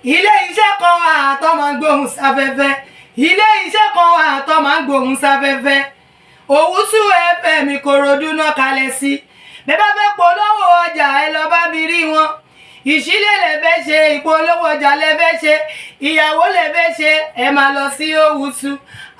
Ilé iṣẹ́ kan wà tó máa ń gbóhùn sáfẹ́fẹ́. Ilé iṣẹ́ kan wà tó máa ń gbóhùn sáfẹ́fẹ́. Owusu FM Ìkòròdú náà kalẹ̀ sí. Bẹ́ẹ̀ bá fẹ́ polówó ọjà, ẹ lọ bá mi rí wọn. Ìṣílẹ̀ lẹ fẹ́ ṣe, ìpolówó ọjà lẹ fẹ́ ṣe, ìyàwó lẹ fẹ́ ṣe, ẹ máa lọ sí Owusu.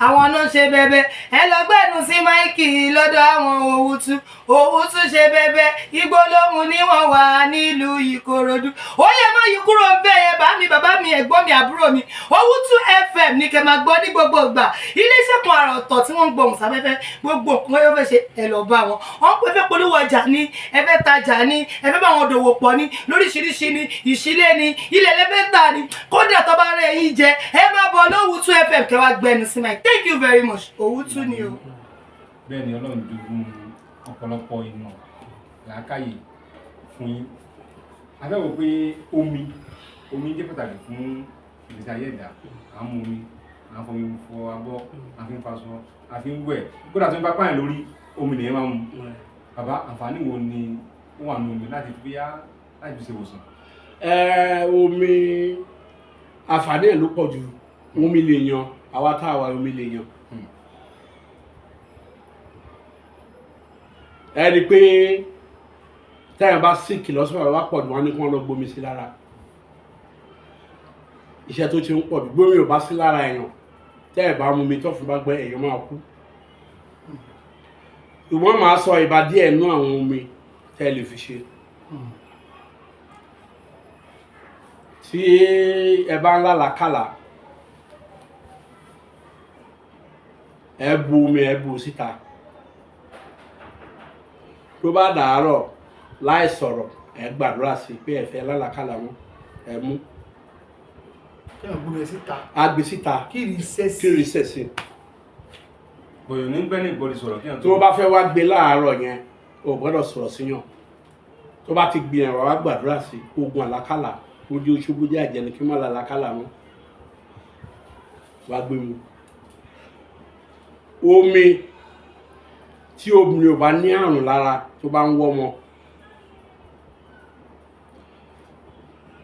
Àwọn náà ṣe bẹbẹ. Ẹ lọ gbẹnu sí mic lọ́dọ̀ àwọn Owusu. Owusu ṣe bẹbẹ. Igbó lóhùn ní wọ́n wà nílùú Ìkòròdú. Ó yẹ má yí kúrò ń bẹ́ẹ̀ yẹn. Bá mi, bàbá mi, ẹ̀gbọ́n mi, àbúrò mi, Owusu FM ní kẹ́ máa gbọ́ ní gbogbo ìgbà. Iléeṣẹ́ kan àrà ọ̀tọ̀ tí wọ́n ń gbohùn sáfẹ́fẹ́. Gbogbo nǹkan yóò fẹ́ ṣe, ẹ lọ bá wọn. Wọ́n pẹ́ fẹ́ polówó ọjà ní, ẹ fẹ́ tajà ní, ẹ fẹ́ bá wọn dòwò pọ̀ ní lóríṣiríṣi ní, ìṣílẹ̀ ní, ilẹ̀ lẹ́fẹ́ tà ní. Kódà tó bá rẹ̀ yín jẹ, ẹ máa bọ̀ lówùtú FM kẹ́ wá gbẹnu sí mic. Thank you very much. Owusu ni o. Bẹ́ẹ̀ ni, Ọlọ́run jogún ọ̀pọ̀lọpọ̀ ìmọ̀ làákàyè fún yín. A fẹ́ wò pé omi jẹ́ pàtàkì fún ìgbésí ayé ẹ̀dá. À ń mu omi, à ń fomi fọ abọ́, à fi ń faṣọ, à fi ń wẹ̀, kódà tó ń bá pààyàn lórí, omi nìyẹn máa ń mu. Bàbá, àǹfààní wo ni ó wà nínú omi láti fi yá, láti fi ṣe ìwòsàn? Ẹ, omi, àǹfààní ẹ̀ ló pọ̀ jù. Omi lè yan àwa tá a wà, omi lè yan. Ẹ rí i pé táyà bá sick lọ́sọ̀rọ̀ wá pọ̀ jù, wọ́n ní kí wọ́n lọ gbomi sí lára. Iṣẹ́ tó ti ń pọ̀ jù, gbómi ò bá sí lára èèyàn, tẹ́ ẹ̀ bá mú mi tọ́fun bá gbẹ, èèyàn máa kú. Ìwọ́n máa sọ ìbá díẹ̀ nú àwọn omi tẹ́ ẹ lè fi ṣe. Tí ẹ bá ń lálàákàlà, ẹ bu omi, ẹ bu síta. Tó bá dàárọ̀, láì sọ̀rọ̀, ẹ gbàdúrà sí pé ẹ fẹ́ lálàákàlà mọ́, ẹ mú. Kí ẹ̀ gbómi ẹ síta? Á gbé síta. Kí ni iṣẹ́ sí? Kí rí sẹ̀sìn. Bọ̀yọ̀ ní bẹ́ẹ̀ ní ìbọ̀dì sọ̀rọ̀ kí Tí wọ́n bá fẹ́ wá gbé láàárọ̀ yẹn, o gbọ́dọ̀ sọ̀rọ̀ síyàn. Tó bá ti gbìyànjú, wá gbàdúrà sí ogun àlákàlà, ojú oṣù jẹ́ àjẹni, kí má làlákàlà mọ́, wá gbé mu omi. Tí obìnrin ò bá ní àrùn lára, tó bá ń wọ́mọ,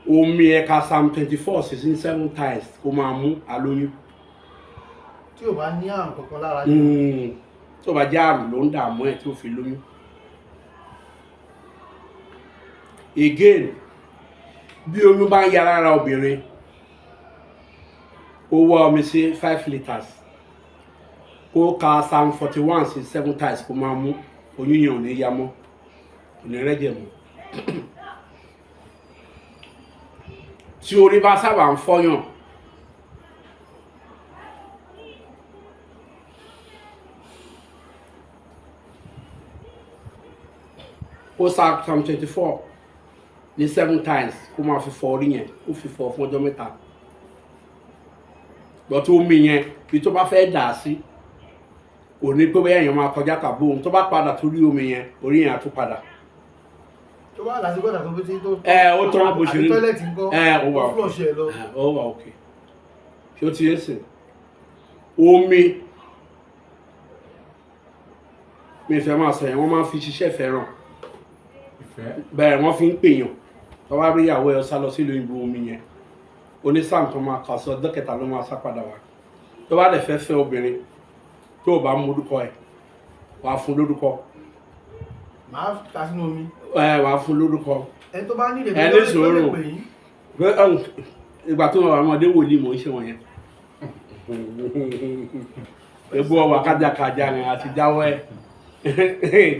omi ẹ̀ka Psalm 24 67 times kó máa mú alóyún. Tí ò bá ní àrùn kankan lára? Tó bá jẹ́ àrùn ló ń dààmú ẹ̀ tí ó fi lóyún. Again, bí oyún bá ń ya lára obìnrin, ó wá omi sí 5 litres, kó ka Psalm 41 sí seven times, kó máa mú. Oyún yẹn ò ní ya mọ́, kò ní rẹ́jẹ̀ mọ́. Tí orí bá sábà ń fọ́yàn, kó sa Psalm 24 ní seven times, kó máa fi fọ orí yẹn. Kó fi fọ fún ọjọ́ 3. Gbọ́tí omi yẹn, bí tó bá fẹ́ dà sí, kò ní pé bóyá èèyàn máa kọjá tàbí ohun tó bá padà tó rí omi yẹn, orí yẹn á tún padà. Tó bá lásìkò gbọ́dọ̀ tó bí tí tó Ẹ ó tán bó ṣe àbí rí. Toilet ńkọ́? Ẹ ó wà. Ó flush ẹ lọ. Ẹ, ó wà òkè. Ṣé ó ti yé sìn? Omi mi fẹ́ máa sọ yẹn, wọ́n máa ń fi ṣiṣẹ́ fẹ́ràn. Ìfẹ́? Bẹ́ẹ̀, wọ́n fi ń pèèyàn. Tó bá rí ìyàwó ẹ̀ sá lọ sílùú ìbò, omi yẹn onísàm tó máa kà sọ, ọjọ́ kẹta ló máa sá padà wá. Tó bá dẹ̀ fẹ́ fẹ́ obìnrin, tó o bá mú orúkọ ẹ̀, wàá fún lórúkọ. Màá ta sínú omi. Ẹ wàá fún lórúkọ. Ẹni tó bá nílò Ẹ ní sùúrù. Pè yín. Pé, ìgbà tó wà ọmọdé, wòlíì mò ń ṣe wọ̀nyẹn. Egbò ọwà kájàkájà ni àti jáwọ́ ẹ̀.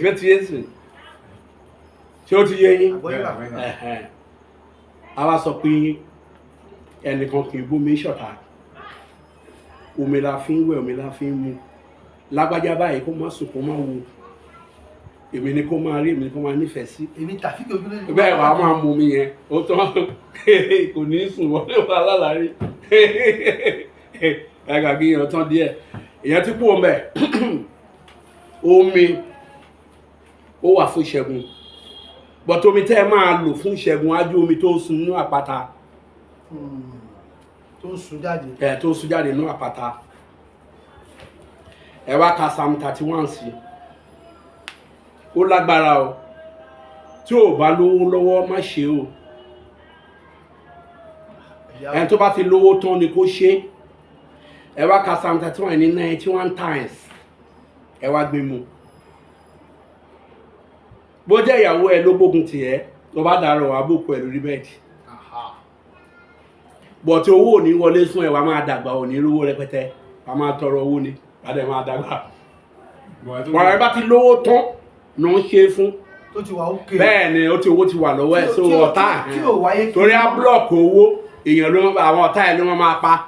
Tí ó ti yé sìn, tí ó ti yé yín? Àgbọ́yé bà. Ẹ̀hẹ̀n. A wá sọ pé ẹnìkan kì í bómi ṣọ̀tá. Omi la fi ń wẹ̀, omi la fi ń mu. Lágbájá báyìí, kó má sùn, kó má wo, èmi ni kó máa rí, èmi ni kó máa nífẹ̀ẹ́ sí. Èmi Tàfíkì Ojúlé. Bẹ́ẹ̀, wàá máa mu omi yẹn, ó tán, kò ní sùn wọlé wà lálàrí. Ẹ kà kí yẹn tán díẹ̀, èèyàn ti kú ọmọ ẹ̀. Omi ó wà fún ìṣẹ́gun, but omi tẹ́ ẹ máa lò fún ìṣẹ́gun á jẹ́ omi tó ń sun nínú àpáta. Tó ń sun jáde. Ẹ tó ń sun jáde nínú àpáta. Ẹ wá ka Psalm 31 sí. Ó lágbára o. Tí ò bá lówó lọ́wọ́, má ṣe o. Ẹni tó bá ti lówó tán ni kó ṣe. Ẹ wá ka Psalm 31 ní 91 times, ẹ wá gbé mu. Bó jẹ́ ìyàwó ẹ ló gbógun tì ẹ́, tó bá dàrọ̀ wá bòkú ẹ lórí bed. Bọ̀tí owó ò ní wọlé sún ẹ, wàá máa dàgbà, ò ní rówó rẹpẹtẹ, wàá máa tọrọ owó ni, wàá dẹ̀ máa dàgbà. Wàá bá ti lówó tán ló ń ṣe é fún. Tó ti wà ókè. Bẹ́ẹ̀ ni, ó ti owó ti wà lọ́wọ́ ẹ̀, so ọ̀tá tí ò wáyé kí- torí á block owó èèyàn ló, àwọn ọ̀tá ẹ̀ ló máa pa,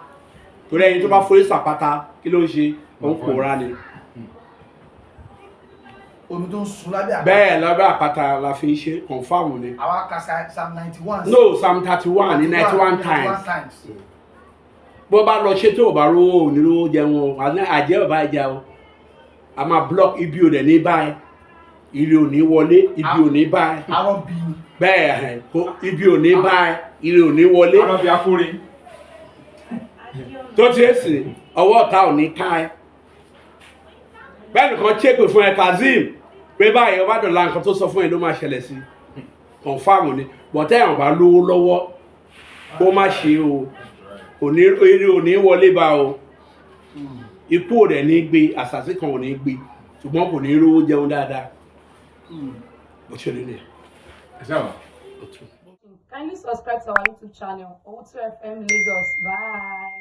torí ẹni tó bá forí sàpáta, kí ló ń ṣe? Ó ń pòórá ni. Omi tó ń sun lábẹ́ àpáta. Bẹ́ẹ̀, lábẹ́ àpáta la fi ń ṣe, confirm ni. Àwa ka Psalm 91. No, Psalm 31 ní 91 times. Times. Bó bá lọ ṣe, tó o bá rówó, ò ní rówó jẹun o. Àní àjẹ́ ò bá jà o, a máa block ibi, ò dẹ̀ ní báyìí, ire ò ní wọlé, ibi ò ní báyìí. Arọ bí ni. Bẹ́ẹ̀ ẹ̀, kó ibi ò ní báyìí, ire ò ní wọlé. Arọ́bí akóre. Tó ti é sìn, ọwọ́ ọ̀tá ò ní ká ẹ. Bẹ́ẹ̀ nìkan ṣépè fún ẹ, Kazeem, pé báyìí, ọba dọ̀la, nǹkan tó sọ fún ẹ ló máa ṣẹlẹ̀ sí, confirm ni. Bọ̀tẹ́ ẹ̀wọ̀n bá lówó lọ́wọ́, kó má ṣe o, kò ní eré, ò ní wọlé bá o, ikú ò dẹ̀ ní gbé, àṣàṣì kan ò ní gbé, ṣùgbọ́n kò ní rówó jẹun dáadáa. Bó ṣe rí nìyẹn. Ẹ ṣáà wà. Ó tún. Kindly subscribe to our YouTube channel, Owutu FM Lagos. Bye.